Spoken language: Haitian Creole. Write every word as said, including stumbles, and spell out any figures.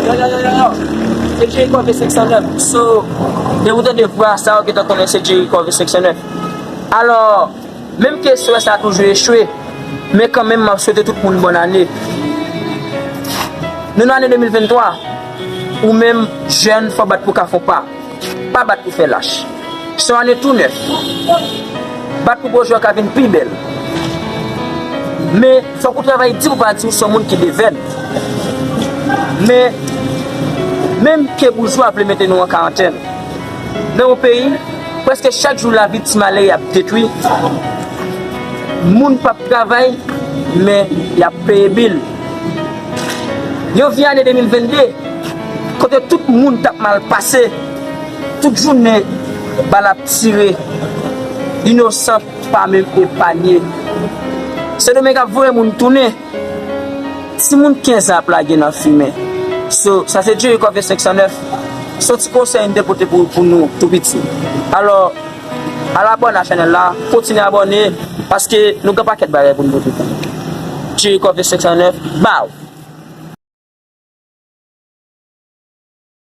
Yo, yo, yo, yo, yo. Se Jerry Covey senk san nèf. So, depi w tande vwa sa, ou gentan konnen se Jerry Covey senk san nèf. Alò, menm ke S O S la toujou echwe, men kanmenm, m ap swete tout moun bòn ane. Nou nan ane de mil venntwa. Ou menm, jèn, fò w bat pou w ka fè yon pa. Pa bat pou fè lach. Se yon ane tou nèf. Bat pou pwojè w ka vin pi bèl. Men, fòk ou travay di pou pa di w se yon moun ki devèn. Men, menm ke boujwa vle mete nou an karantèn. Nan yon peyi, prèske chak jou lavi ti malere ap detwi. Moun p ap travay, men y ap peye bil. Yon vye ane de mil vennde, kote tout moun t ap mal pase, tout jounen bal ap tire, inosan pa menm epanye. Sendomeng ap voye moun tounen, timoun kenz an ap lage nan fimen. So, sa se Jerry Covey senk san nèf. Se yon ti konsèy m te pote pou, pou nou tou piti. Alò, al abòne a chanèl la, kontinye abòne, paske nou gen pakèt bagay pou nou pote pou nou. Jerry Covey senk san nèf, baw!